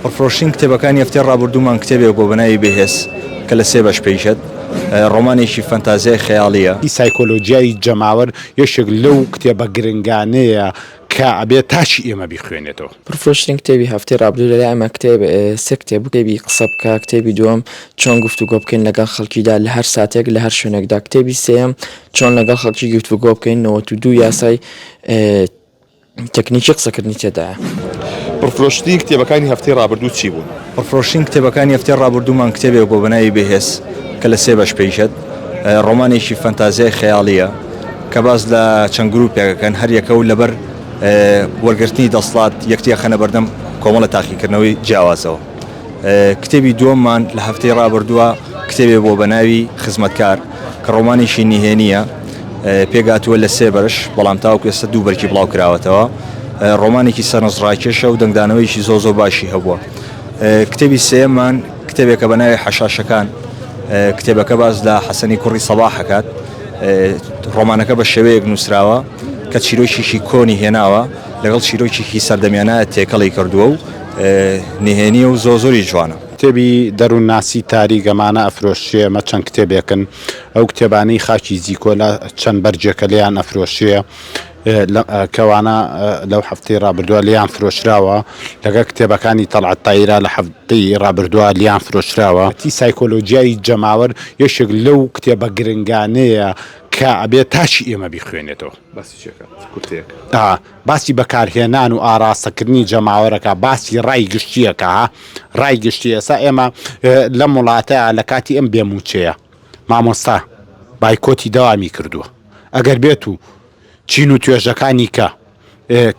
پڕفرۆشترین کتێبەکانی هەفتەی ڕابردوومان کتێبێک بووە بە ناوی بێهێز کە لە سێ بەش پێکهێت، ڕۆمانێکی فەنتازیای خەیاڵییە. سایکۆلۆجیای جەماوەر یەکێک لەو کتێبە گرنگانەیە کە ئەبێ تاکی ئێمە بیخوێنێتەوە. پڕفرۆشترین کتێبی هەفتەی ڕابردوو لەلای ئێمە کتێب سێ کتێب بوو، کتێبی قسە بکە، کتێبی دووەم چۆن گفتوگۆ بکەین لەگەڵ خەڵکیدا لە هەر ساتێک لە هەر شوێنێکدا، کتێبی سێیەم چۆن لەگەڵ خەڵکی گفتوگۆ بکەین 92 یاسای تەکنیکی قسەکردنی تێدایە. پڕفرۆشترین کتێبەکانی هەفتەی ڕابردوو چی بوون؟ پڕفرۆشترین کتێبەکانی هەفتەی ڕابردوومان کتێبێک بووە بە ناوی بێهێز کە لە سێ بەش پێکهێت، ڕۆمانێکی فەنتازیای خەیاڵییە کە باس لە چەند گرووپێک ئەکەن هەر یەکە و لەبەر وەرگرتنی دەسڵات یەکتری ئەخەنە بەردەم کۆمەڵە تاقیکردنەوەی جیاوازەوە. کتێبی دووەممان لە هەفتەی ڕابردووە کتێبێ بووە بە ناوی خزمەتکار کە ڕۆمانێکی نهێنییە پێکهاتووە لە سێ بەش بەڵام تاوەکو ئێستا دوو بەرگی بڵاو کراوەتەوە ڕۆمانێکی سەرنجڕاکێشە و دەنگدانەوەیەکی زۆر زۆر باشی هەبووە کتێبی سێیەممان کتێبێکە بە ناوی حەشاشەکان کتێبەکە باس لە حەسەنی کوڕی سەباح ئەکات ڕۆمانەکە بە شێوەیەک نووسراوە کە چیرۆکێکی کۆنی هێناوە لەگەڵ چیرۆکێکی سەردەمیانە تێکەڵی کردووە و نهێنیە و زۆر زۆریش جوانە. کتێبی دەروونناسی تاریک ئەمانە ئەفرۆشرێ ئەمە چەند کتێبێکن ئەو کتێبانەی خاکی زیکۆلا چەند بەرگێکە لێیان ئەفرۆشرێ کەوانە لەو هەفتەی ڕابردووە لێیان فرۆشراوە لەگەڵ کتێبەکانی تەڵعەت تایرا لە هەفتەی ڕابردووە لێیان فرۆشراوە. سایکۆلۆجیای جەماوەر یەکێک لەو کتێبە گرنگانەیە کە ئەبێ تاکی ئێمە بیخوێنێتەوە. باسی چی ئەکات؟ کورتەیەک. باسی بەکارهێنان و ئاراستەکردنی جەماوەرەکە، باسی ڕای گشتییەکە، ڕای گشتی ئێستا ئێمە لەم وڵاتە لە کاتی ئەم بێ مووچەیە مامۆستا بایکۆتی دەوامی کردووە ئەگەر بێت و چین و توێژەکانی کە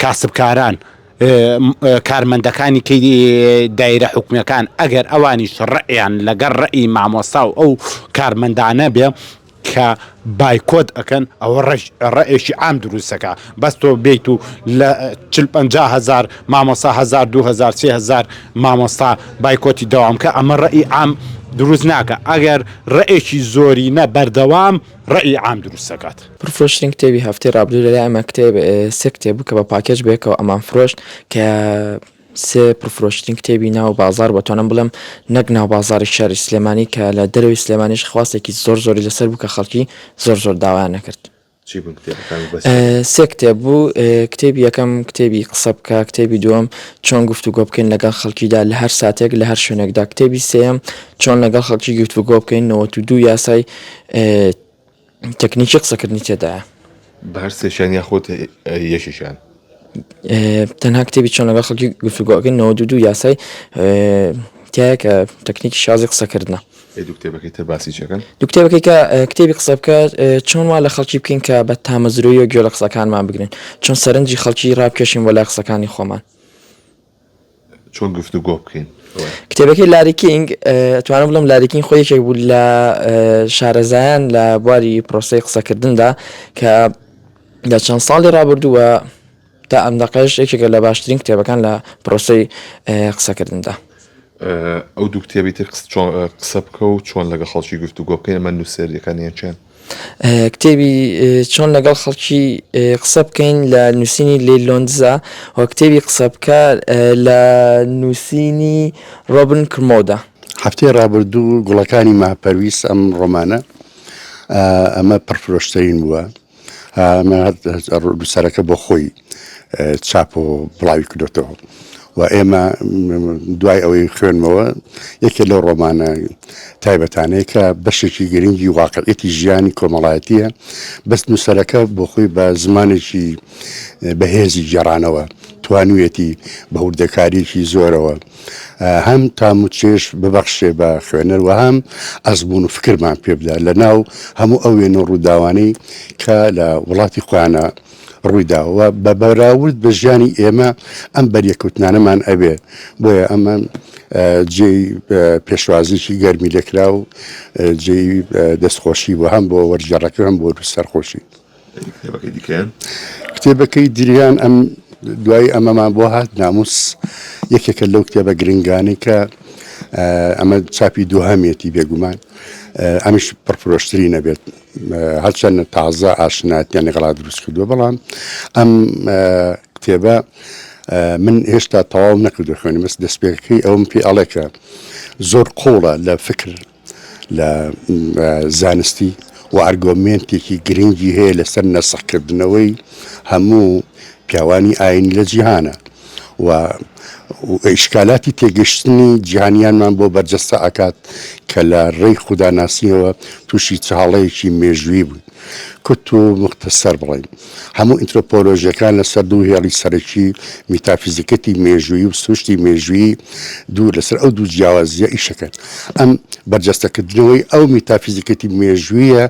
کاسبکاران کارمەندەکانی کەی دایرە حکومیەکان ئەگەر ئەوانیش ڕەئیان لەگەڵ ڕەئی مامۆستا و ئەو کارمەندانە بێ کە بایکۆت ئەکەن ئەوە ڕەئێکی عام دروست ئەکا بەس تۆ بێیت و لە چل پەنجا هەزار مامۆستا هەزار دوو هەزار سێ هەزار مامۆستا بایکۆتی دەوام کە ئەمە ڕەئی عام دروست ناکە ئەگەر ڕەئێکی زۆرینە بەردەوام ڕەئی عام دروست ئەکات. پڕفرۆشترین کتێبی هەفتەی ڕابردوو لەلای ئێمە کتێب سێ کتێب بوو کە بە پاکێج بەیەکەوە ئەمان فرۆشت کە سێ پڕفرۆشترین کتێبی ناو بازاڕ بەتوانم بڵێم نەک ناو بازاڕی شاری سلێمانی کە لە دەرەوەی سلێمانیش خواستێکی زۆر زۆری لەسەر بوو کە خەڵکی زۆر زۆر داوایان نەکرد. چی بوون کتێبەکان و بەس چی؟ سێ کتێب بوو کتێبی یەکەم کتێبی قسە بکە کتێبی دووەم چۆن گفتوگۆ بکەین لەگەڵ خەڵکیدا لە هەر ساتێک لە هەر شوێنێکدا کتێبی سێیەم چۆن لەگەڵ خەڵکی گفتوگۆ بکەین 92 یاسای تەکنیکی قسەکردنی تێدایە. بە هەر سێکیان یاخود یەکێکیان؟ تەنها کتێبی چۆن لەگەڵ خەڵکی گفتوگۆکەین 92 یاسای تایە کە تەکنیکی شازی قسەکردنە. ئەی دوو کتێبەکەی تر باسی چەکەن؟ دوو کتێبەکەی کە کتێبی قسە بکە چۆن وا لە خەڵکی بکەین کە بە تامەزرۆیەوە گوێ لە قسەکانمان بگرن چۆن سەرنجی خەڵکی ڕابکێشین بۆ لای قسەکانی خۆمان. چۆن گفتوگۆ بکەین؟ کتێبەکەی لاری کینگ توانم بڵێم لاری کینگ خۆی یەکێک بوو لە شارەزایان لە بواری پرۆسەی قسەکردندا کە لە چەند ساڵی ڕابردووە تا ئەم دەقەش یەکێکە لە باشترین کتێبەکان لە پرۆسەی قسەکردندا. ئەو دوو کتێبی تر قسە بکە و چۆن لەگەڵ خەڵکی گفتوگۆ بکەین ئەمە نووسەریەکانیان چیان؟ کتێبی چۆن لەگەڵ خەڵکی قسە بکەین لە نووسینی لی لۆندزە و کتێبی قسە بکە لە نووسینی ڕۆبن کرمۆدە. هەفتەی ڕابردوو گوڵەکانی ماهپەرویس ئەم ڕۆمانە ئەمە پڕفرۆشترین بووە. نووسەرەکە بۆ خۆی چاپ و بڵاوی کردوێتەوە و ئێمە دوای ئەوەی خوێنمەوە یەکێ لەو ڕۆمانە تایبەتانەیە کە بەشێکی گرنگی واقعەتی ژیانی کۆمەڵایەتیە بەس نووسەرەکە بۆ خۆی بە زمانێکی بەهێزی گێڕانەوە توانویەتی بە وردەکاریەکی زۆرەوە هەم تام و چێژ ببەخشێ بە خوێنەر و هەم ئەزموون و فکرمان پێ بدا لە ناو هەموو ئەو وێنە و ڕووداوانەی کە لە وڵاتی خۆیانە ڕووی داوە بە بەراورد بە ژیانی ئێمە ئەم بەریەکەوتنانەمان ئەبێ بۆیە ئەمە جێی پێشوازیی گەرمی لێکرا و جێی دەستخۆشی بوو هەم بۆ وەرگێڕەکە هەم بۆ سەرخۆشی. کتێبەکەی دیکەیان؟ کتێبەکەی دریان ئەم دوای ئەمەمان بۆ هات ناموس یەکێکە لەو کتێبە گرنگانەی کە ئەمە چاپی دووهەمێتی بێگومان ئەمیش پڕفرۆشتری نەبێت هەرچەند تازە ئاشناتیان لەگەڵا دروست کردووە بەڵام ئەم کتێبە. من هێشتا تەواوم نەکردو خوێنم بەس دەستپێکەکەی ئەوم پێ ئەڵێ کە زۆر قوڵە لە فکر لە زانستی و ئەرگۆمێنتێکی گرنگی هەیە لەسەر نەسخکردنەوەی هەموو پیاوانی ئاینی لە جیهانە و ئیشکالاتی تێگەشتنی جیهانیانمان بۆ بەرجەستە ئەکات کە لە ڕێی خوداناسیەوە تووشی چ هەڵەیەکی مێژووی بووین. کورت و موختەسەر بڵێین، هەموو ئینترۆپۆلۆژیەکان لەسەر دوو هێڵی سەرەکی میتافیزیکەتی مێژوویی و سروشتی مێژوویی دوور لەسەر ئەو دوو جیاوازییە ئیشەکەن. ئەم بەرجەستەکردنەوەی ئەو میتافیزیکەتی مێژوویە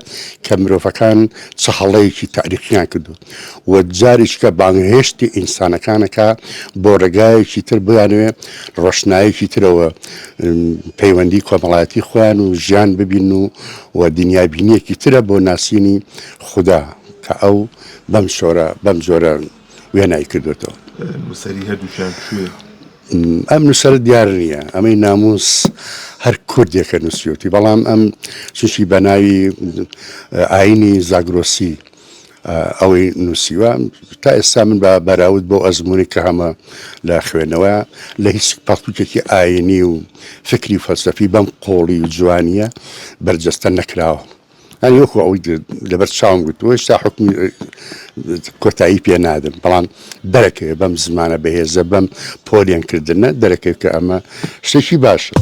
کە مرۆڤەکان چ هەڵەیەکی تاریخیان کردووە و جارێکیکە بانگهێشتی ئینسانەکان ئەکا بۆ ڕێگایەکی تر بیانەوێ ڕۆشنایەکی ترەوە پەیوەندی کۆمەڵایەتی خۆیان و ژیان ببین و و دنیابینیەکی ترە بۆ ناسینی خودا کە ئەو بەم شۆرە بەم جۆرە وێنای کردوێتەوە. نووسەری هەردووکیان کوێ؟ ئەم نووسەرە دیار نییە ئەمەی ناموس هەر کوردێکە نووسیوتی بەڵام ئەم چونکی بە ناوی ئاینی زاگرۆسی ئەوەی نووسیوە تا ئێستا من بە بەراورد بۆ ئەزموونی کە هەمە لە خوێنەوە لە هیچ پەڕتووکێکی ئاینی و فکری و فەلسەفی بەم قۆڵی و جوانیە بەرجەستە نەکراوە هەنی وەکو ئەوەی لەبەر چاوم گوتووە هێشتا حکمی کۆتایی پێ نادەم بەڵام دەرەکەوێت بەم زمانە بەهێزە بەم پۆلێنکردنە دەرەکەوێت کە ئەمە شتێکی باشە.